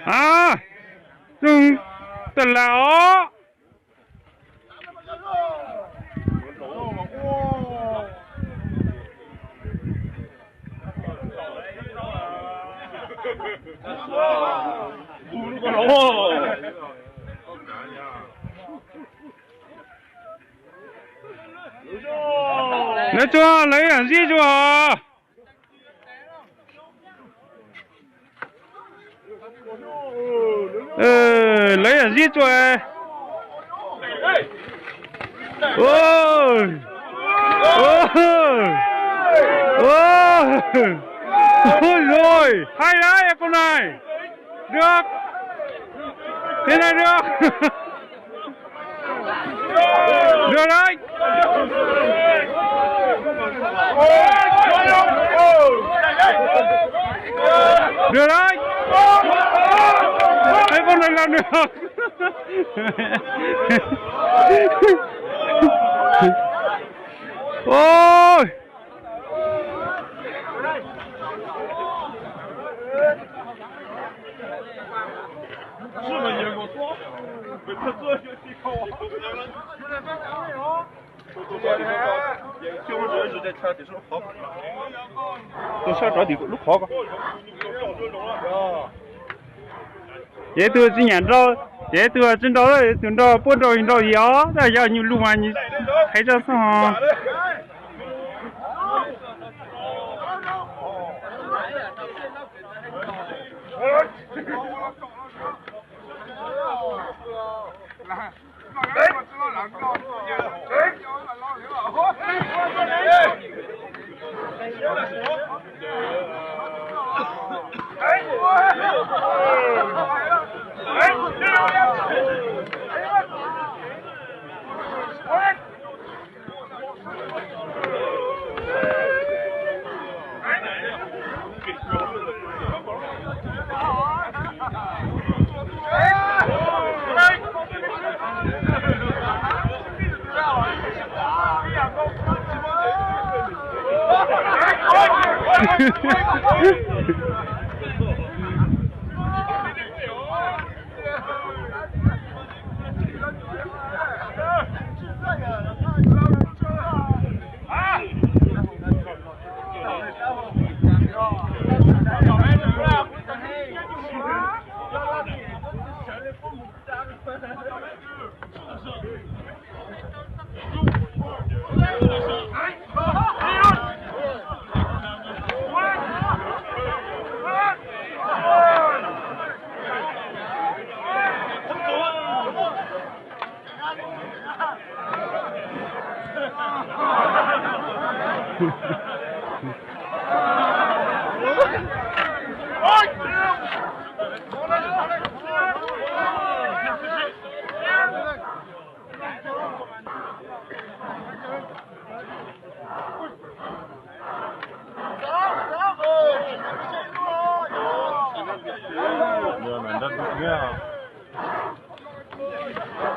A, tug tas las os. Lawv tsuas, lawv yam zib tsuas. Lawv yam zib tsuas. Ui, ui, ui, ui, hay lắm, con này. Được. Thế này được. Được đấy. Được đấy. Thấy con này làm được. Ôi. Tus sab rov tim lub qhov ko. Ces tus tsis nyam nrau, ces tus tsis nrau, tus nrau puab nrau nrau yos, tab yog nyuag lus mas hais tso xwb ho.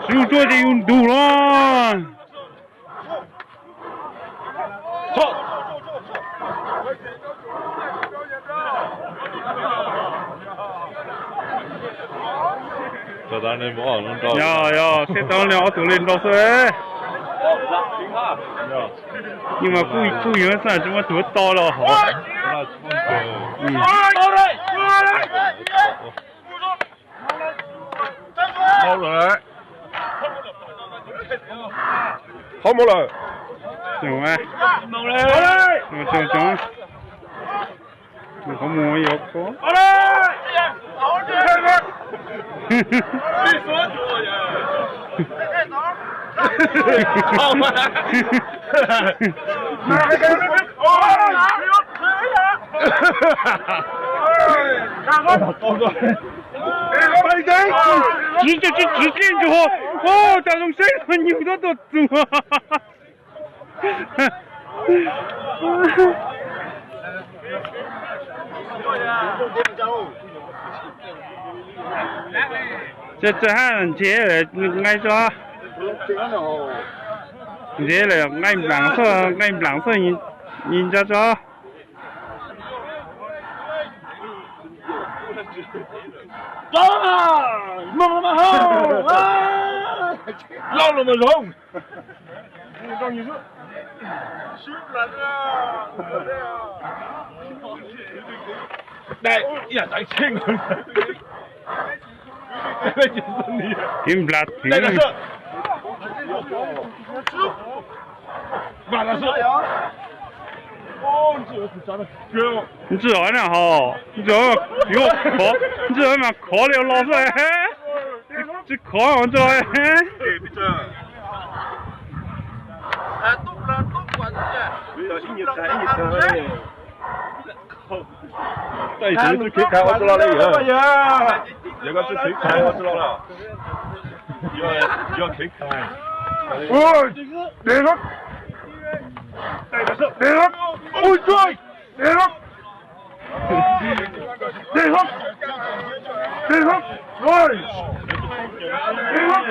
Sib tsuaj ces yus ntug los. Yog, yog, seb tau li ob tug li nrau xwb. Yog mas kuj, kuj yog xwb, tsis muaj tus to los hov. Qhov mus lawm. Qhov mus yog ko. Tsis, tsis, tsis, tsis, tas zoo seb nyuag tuaj tuaj txug. Tsis, tsis haj ntse nqaij tso. Ntse lawm nqaij nplaam xwb, nqaij nplaam xwb. Ib ntsab tso. Mloog los mas haus, loj los mas zoo. Dai, ib yam tsav tsheej. Ib nplas thiv. Ntxwg os na ho, ntxwg os, ntxwg os mas khov li los xwb. Tsis khov ntxwg os. Tus khiv khav ua tsis los li yog, yog koj tsis khiv khav ua tsis los los. Yog khiv khav. Ui, deb lawm. Deb lawm. Ui, deb lawm. Deb lawm. Deb lawm. Ui. Deb lawm.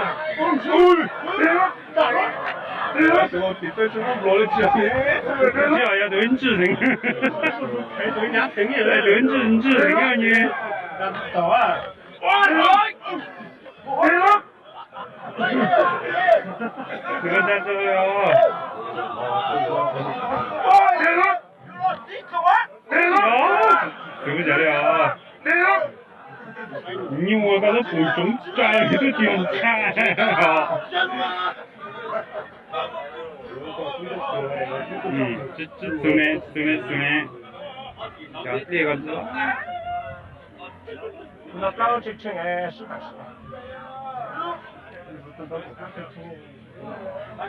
Ui, deb lawm. Deb lawm. Yog tus ib ntsis heev, tus ib ntsis, ntsis heev nyuag. Deb lawm. Deb lawm. Deb lawm. Deb lawm. Nyuaj koj lub pum tsoov tsa twb tsis ntshai. Xu ne, xu ne, xu ne. Cov tiaj ko ntxuav.